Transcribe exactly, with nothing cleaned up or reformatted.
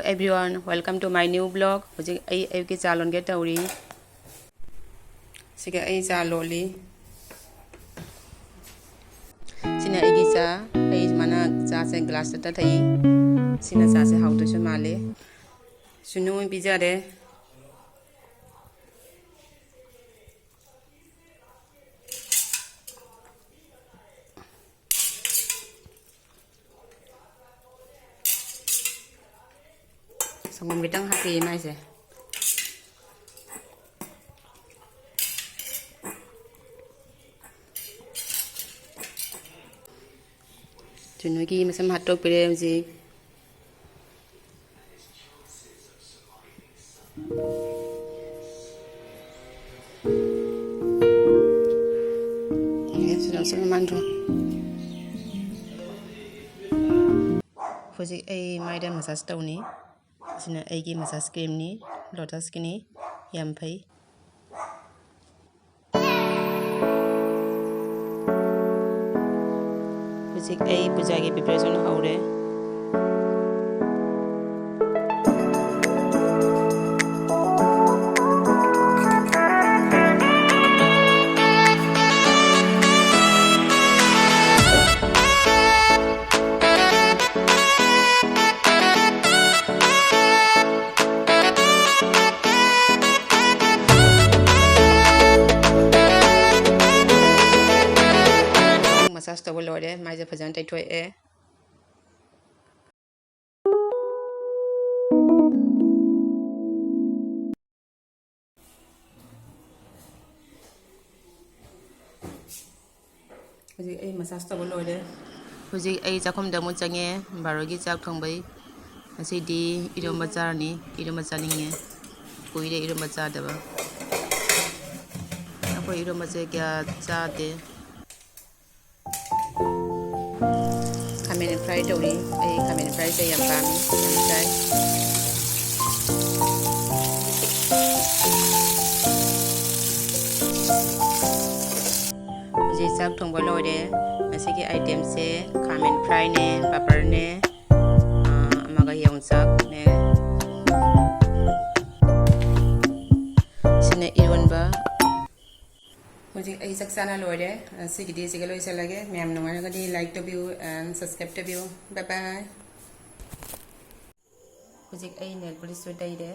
Everyone, welcome to my new vlog. ꯍꯧꯖꯤꯛ ꯑꯩ ꯑꯌꯨꯛꯀꯤ ꯆꯥ ꯂꯣꯟꯒꯦ ꯇꯧꯔꯤ꯫ ꯁꯤꯒ ꯑꯩ ꯆꯥ ꯂꯣꯜꯂꯤ꯫ ꯁꯤꯅ ꯑꯩꯒꯤ ꯆꯥ꯫ ꯑꯩ ꯁꯨꯃꯥꯏꯅ ꯆꯥꯁꯦ glass ꯇ ꯊꯛꯏ꯫ ꯁꯤꯅ ꯆꯥꯁꯦ ꯍꯥꯎꯗꯣꯏꯁꯨ ꯃꯥꯜꯂꯦ꯫ ꯁꯨꯅꯨ ꯑꯣꯏꯅ ꯄꯤꯖꯔꯦ꯫ ꯁꯪꯒꯣꯝ ꯈꯤꯇꯪ ꯍꯥꯞꯄꯤꯌꯦ ꯃꯥꯏꯁꯦ꯫ ꯆꯨꯅꯨꯒꯤ ꯃꯁꯝ ꯍꯥꯠꯇꯣꯛꯄꯤꯔꯦ ꯍꯧꯖꯤꯛ꯫ ꯍꯧꯖꯤꯛ ꯑꯩ ꯃꯥꯏꯗ massage ꯇꯧꯅꯤ꯫ ꯑꯁꯤꯅ ꯑꯩꯒꯤ massage cream ꯅꯤ, Lotus ꯀꯤꯅꯤ, ꯌꯥꯝ ꯐꯩ꯫ ꯍꯧꯖꯤꯛ ꯑꯩ ꯄꯨꯖꯥꯒꯤ preparation ꯍꯧꯔꯦ꯫ Massage ꯇꯧꯕ ꯂꯣꯏꯔꯦ, ꯃꯥꯏꯁꯦ ꯐꯖꯅ ꯇꯩꯊꯣꯛꯑꯦ꯫ ꯍꯧꯖꯤꯛ ꯑꯩ massage ꯇꯧꯕ ꯂꯣꯏꯔꯦ꯫ ꯍꯧꯖꯤꯛ ꯑꯩ ꯆꯥꯛꯈꯨꯝꯗ ꯑꯃꯨꯛ ꯆꯪꯉꯦ, ꯕꯥꯔꯣꯒꯤ ꯆꯥꯛ ꯊꯣꯡꯕꯩ꯫ ꯉꯁꯤꯗꯤ ꯏꯔꯣꯝꯕ ꯆꯥꯔꯅꯤ, ꯏꯔꯣꯝꯕ ꯆꯥꯅꯤꯡꯉꯦ, ꯀꯨꯏꯔꯦ ꯏꯔꯣꯝꯕ ꯆꯥꯗꯕ꯫ ꯑꯩꯈꯣꯏ ꯏꯔꯣꯝꯕꯁꯦ ꯀꯌꯥ ꯆꯥꯗꯦ꯫ ꯈꯥꯃꯦꯟ fry ꯇꯧꯔꯤ꯫ ꯑꯩ ꯈꯥꯃꯦꯟ fry ꯁꯦ ꯌꯥꯝ ꯄꯥꯝꯃꯤ, ꯌꯥꯝ ꯆꯥꯏ꯫ ꯍꯧꯖꯤꯛ ꯆꯥꯛ ꯊꯣꯡꯕ ꯂꯣꯏꯔꯦ꯫ ꯉꯁꯤꯒꯤ item ꯁꯦ ꯈꯥꯃꯦꯟ fry ꯅꯦ, ꯄꯥꯄꯔꯅꯦ, ꯑꯥ, ꯑꯃꯒ ꯌꯣꯡꯆꯥꯛꯅꯦ, ꯍꯧꯖꯤꯛ ꯑꯩ ꯆꯥꯛ ꯆꯥꯅ ꯂꯣꯏꯔꯦ꯫ ꯁꯤꯒꯤꯗꯤ ꯁꯤꯒ ꯂꯣꯏꯁꯤꯜꯂꯒꯦ꯫ ꯃꯌꯥꯝ ꯅꯨꯡꯉꯥꯏꯔꯒꯗꯤ like ꯇꯧꯕꯤꯌꯨ and subscribe ꯇꯧꯕꯤꯌꯨ꯫ Bye bye꯫ ꯍꯧꯖꯤꯛ ꯑꯩ nail polish ꯁꯨ ꯇꯩꯔꯦ꯫